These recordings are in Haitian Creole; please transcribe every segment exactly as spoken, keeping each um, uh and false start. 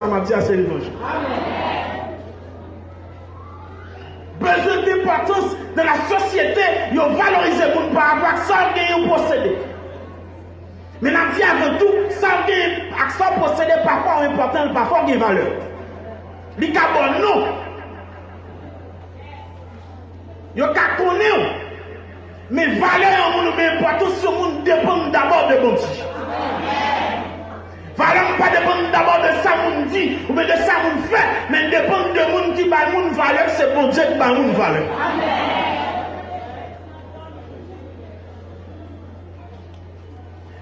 M ap di a se levanjil. Bezwen de enpòtans nan la sosyete, yo valorize moun pa rapò ak sa w genyen ou posede. Men n ap di avan tou, sa w genyen ak sa w posede, pafwa w enpòtan, pafwa w gen valè. Li ka ba w non. Yo ka konnen w, men valè yon moun oubyen enpòtans yon moun depann dabò de Bondye. Valè m pa depann dabò de sa moun di oubyen de sa moun fè, men depann de moun ki bay moun valè, se Bondye ki bay moun valè.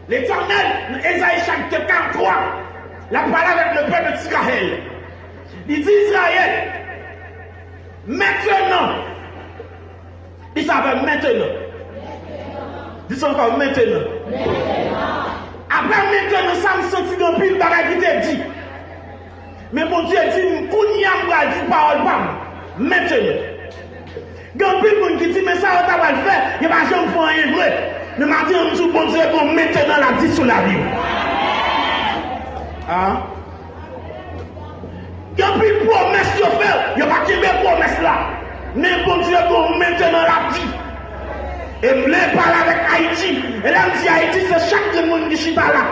Letènèl, nan Ezayi chapit karant twa, l ap pale avèk le pèp Izrayèl. Li di Izrayèl, mentenan, li sa fè mentenan. Di sa ankò, mentenan. Apre mentenan sa, m santi gen anpil bagay ki te di. Men Bondye di m, kounye a m pral di pawòl pa m, mentenan. Gen anpil moun ki di, men sa yo ta pral fè, yo pa janm fè anyen vre. Men maten an, m di w, Bondye gen yon mentenan l ap di sou lavi w. A? Gen anpil pwomès yo fè w, yo pa kenbe pwomès la. Men Bondye gen yon mentenan l ap di. E m vle pale avèk Ayiti. E lè m di Ayiti, se chak grenn moun ki chita la.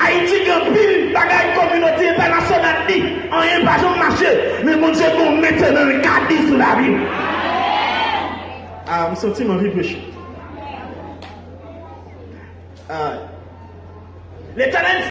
Ayiti gen anpil bagay kominote entènasyonal di, anyen pa janm mache, men Bondye gen yon mentenan l ka di sou lavi w. A, m santi m anvi preche. A. Letènèl